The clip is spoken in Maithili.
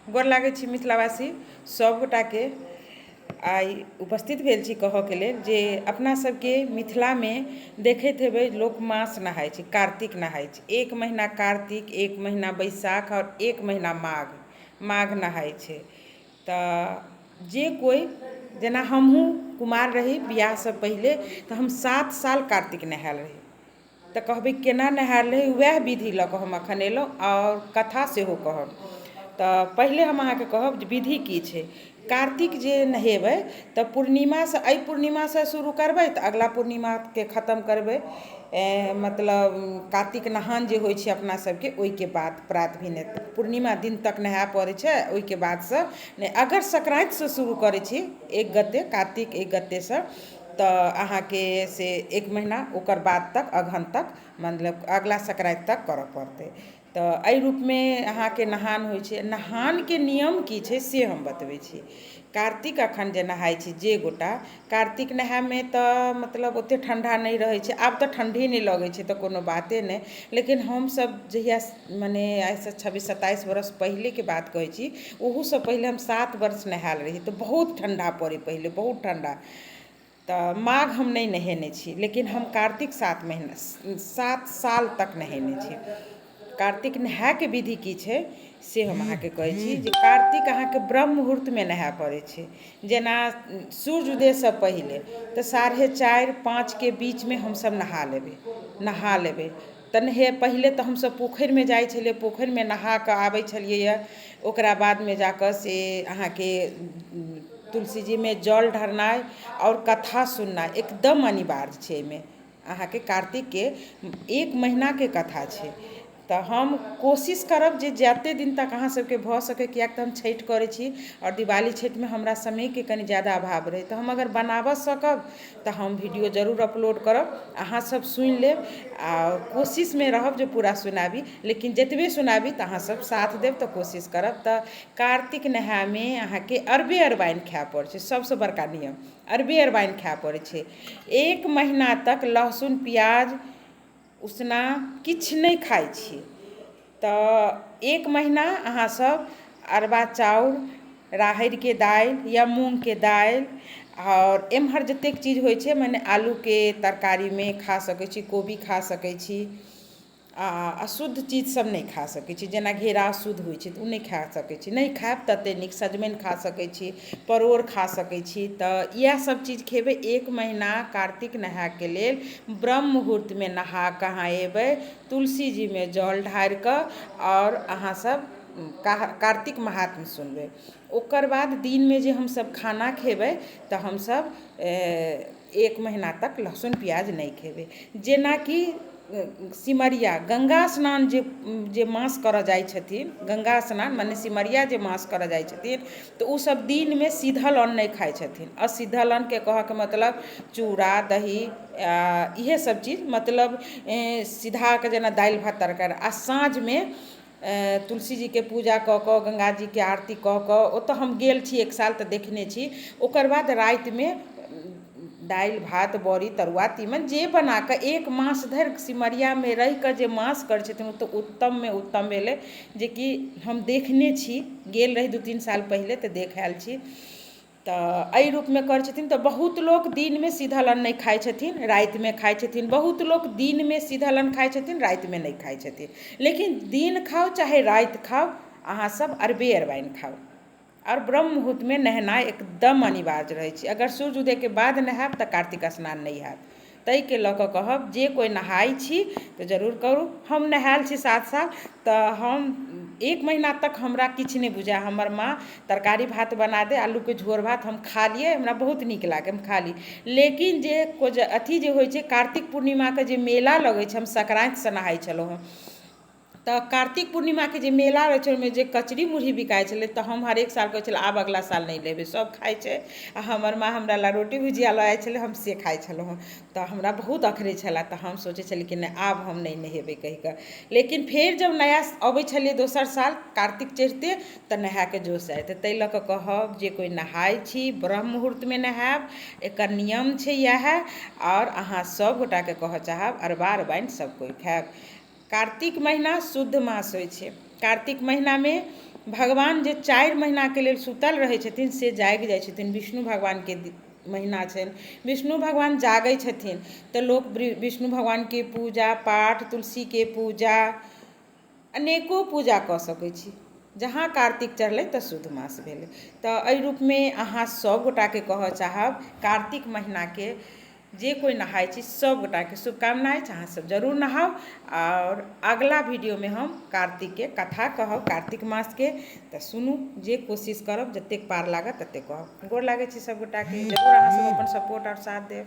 गोर लागै छी मिथिलावासी सभगोटाके। आइ उपस्थित भेल छी कहऽके लेल जे अपना सबके मिथिलामे देखैत हेबै, लोक मास नहाइ छै, कार्तिक नहाइ छै। एक महीना कार्तिक, एक महीना बैसाख आओर एक महीना माघ, माघ नहाइ छै। तऽ जे कोइ, जेना हमहूँ कुमार रही बिआहसँ पहिले, तऽ हम 7 साल कार्तिक नहायल रही। तऽ कहबै केना नहायल रही, वएह विधि लऽ कऽ हम एखन एलहुँ आओर कथा सेहो कहब। तऽ पहिले हम अहाँके कहब जे विधि की छै। कार्तिक जे नहेबै तऽ पूर्णिमासँ, एहि पूर्णिमासँ शुरू करबै तऽ अगिला पूर्णिमाके खतम करबै। मतलब कार्तिक नहान जे होइ छै अपना सबके, ओहिके बाद प्रात भेने पूर्णिमा दिन तक नहाय पड़ै छै। ओहिके बादसँ नहि, अगर संक्रान्तिसँ शुरू करै छी, 1 गते, कार्तिक 1 गतेसँ, तऽ अहाँके से एक महीना ओकर बाद तक, अगहन तक, मतलब अगिला संक्रान्ति तक करऽ पड़तै। तऽ एहि रूपमे अहाँके नहान होइ छै। नहानके नियम की छै से हम बतबै छी। कार्तिक एखन जे नहाइ छी जे गोटा, कार्तिक नहाइमे तऽ मतलब ओतेक ठण्डा नहि रहै छै। आब तऽ ठण्डे नहि लगै छै तऽ कोनो बाते नहि। लेकिन हमसब जहिया, मने आइसँ 26 27 बरस पहिलेके बात कहै छी, ओहूसँ पहिले हम 7 वर्ष नहायल रही तऽ बहुत ठण्डा पड़ै पहिले, बहुत ठण्डा। तऽ माघ हम नहि नहेने छी, लेकिन हम कार्तिक 7 महीना, 7 साल तक नहेने छी। कार्तिक नहायके विधि की छै से हम अहाँके कहै छी जे कार्तिक अहाँके ब्रह्म मुहूर्तमे नहाय पड़ै छै, जेना सूर्य उदयसँ पहिले। तऽ 4:30 5के बीचमे हमसब नहा लेबै, नहा लेबै। तऽ नहे पहिले तऽ हमसब पोखरिमे जाइ छलियै, पोखरिमे नहा कऽ आबै छलियै। ओकरा बादमे जाकऽ से अहाँके तुलसी जीमे जल ढारनाइ आओर कथा सुननाइ एकदम अनिवार्य छै। एहिमे अहाँके कार्तिकके एक महीनाके कथा छै। तऽ हम कोशिश करब जे जते दिन तक अहाँ सबके भऽ सकै, किएक तऽ हम छठि करै छी आओर दिवाली छठिमे हमरा समयके कनि जादा अभाव रहै। तऽ हम अगर बनाबऽ सकब तऽ हम वीडियो जरूर अपलोड करब, अहाँ सब सुनि लेब आओर कोशिशमे रहब जे पूरा सुनाबी। लेकिन जतबे सुनाबी तऽ अहाँ सब साथ देब तऽ कोशिश करब। तऽ कार्तिक नहायमे अहाँके अरबे अरबाइन खाय पड़ै छै। सबसँ बड़का नियम, अरबे अरबाइन खाय पड़ै छै। एक महीना तक लहसुन प्याज उसना किछु नहि खाइ छी। तऽ एक महीना अहाँ सब अरबा चाउर, राहरिके दालि या मूँगके दालि आओर एम्हर जतेक चीज होइ छै, मने आलूके तरकारीमे खा सकै छी, कोबी खा सकै छी, आ अशुद्ध चीज सब नहि खा सकै छी। जेना घेरा अशुद्ध होइ छै तऽ ओ नहि खा सकै छी, नहि खायब तते नीक। सजमनि खा सकै छी, परोड़ खा सकै छी। तऽ इएह सब चीज खेबै एक महीना कार्तिक नहायके लेल। ब्रह्म मुहूर्तमे नहा कऽ अहाँ एबै, तुलसी जीमे जल ढारि कऽ आओर अहाँ सब कार्तिक महात्म सुनबै। ओकर बाद दिनमे जे हमसब खाना खेबै तऽ हमसब एक महीना तक लहसुन प्याज नहि खेबै। जेनाकि सिमरिया गङ्गा स्नान जे जे मास करऽ जाइ छथिन, गङ्गा स्नान मने सिमरिया जे मास करऽ जाइ छथिन, तऽ ओसब दिनमे सिधल अन्न नहि खाइ छथिन। असिधल अन्नके कहऽके मतलब चूड़ा दही इएह सब चीज, मतलब सिधाके जेना दालि भात तरकारी। आओर साँझमे तुलसी जीके पूजा कऽ कऽ, गङ्गाजीके आरती कऽ कऽ, ओतऽ हम गेल छी एक साल तऽ देखने छी, ओकर बाद रातिमे दालि भात बड़ी तरुआ तीमन जे बनाकऽ एक मास धरि सिमरियामे रहिकऽ जे मास करै छथिन, ओ तऽ उत्तममे उत्तम भेलै, जेकि हम देखने छी। गेल रही 2-3 साल पहिले तऽ देख आयल छी। तऽ एहि रूपमे करै छथिन। तऽ बहुत लोक दिनमे सिधल अन्न नहि खाइ छथिन, रातिमे खाइ छथिन। बहुत लोक दिनमे सिधल अन्न खाइ छथिन, रातिमे नहि खाइ छथिन। लेकिन दिन खाउ चाहे राति खाउ, अहाँ सब अरबे अरबाइन खाउ आओर ब्रह्म मुहूर्तमे नहेनाइ एकदम अनिवार्य रहै छै। अगर सूर्य उदयके बाद नहायब तऽ कार्तिक स्नान नहि हैत। ताहिके लऽ कऽ कहब जे कोइ नहाइ छी तऽ जरूर करू। हम नहायल छी 7 साल, तऽ हम एक महीना तक हमरा किछु नहि बुझाय। हमर माँ तरकारी भात बना दै, आलूके झोर भात, हम खा लियै, हमरा बहुत नीक लागै, हम खा ली। लेकिन जे अथी जे होइ छै, कार्तिक पूर्णिमाके जे मेला लगै छै, हम संक्रान्तिसँ नहाइ छलहुँ हँ, तऽ कार्तिक पूर्णिमाके जे मेला रहै छै, ओहिमे जे कचरी मुरही बिकाइ छलै, तऽ हम हरेक साल कहै छलियै आब अगिला साल नहि लेबै, सभ खाइ छै। आ हमर माँ हमरा लए रोटी भुजिया लऽ जाइ छलै, हम से खाइ छलहुँ हँ। तऽ हमरा बहुत अखरै छलै। तऽ हम सोचै छलियै कि नहि, आब हम नहि नहेबै कहिकऽ। लेकिन फेर जब नया अबै छलियै दोसर साल कार्तिक चढ़िते, तऽ नहायके जोश आबि जेतै। ताहि लऽ कऽ कहब जे कोइ नहाइ छी, ब्रह्म मुहूर्तमे नहायब, एकर नियम छै इएह। आओर अहाँ सभगोटाके कहऽ चाहब अरबा अरबाइन सभ कोइ खायब। कार्तिक महिना शुद्ध मास होइ छै। कार्तिक महिनामे भगवान जे 4 महिनाके लेल सुतल रहै छथिन से जागि जाइ छथिन। विष्णु भगवानके महिना छनि, विष्णु भगवान जागै छथिन, तऽ लोक विष्णु भगवानके पूजा पाठ, तुलसीके पूजा, अनेको पूजा कऽ सकै छी। जहाँ कार्तिक चढ़लै तऽ शुद्ध मास भेलै। तऽ एहि रूपमे अहाँ सभगोटाके कहऽ चाहब, कार्तिक महिनाके जे कोइ नहाइ छी सभगोटाके शुभकामना अछि, अहाँसभ जरूर नहाउ। आओर अगिला वीडियोमे हम कार्तिकके कथा कहब, कार्तिक मासके तऽ सुनू, जे कोशिश करब जतेक पार लागत ततेक कहब। गोर लागै छी सभगोटाके, जरूर अहाँसभ अपन सपोर्ट आओर साथ देब।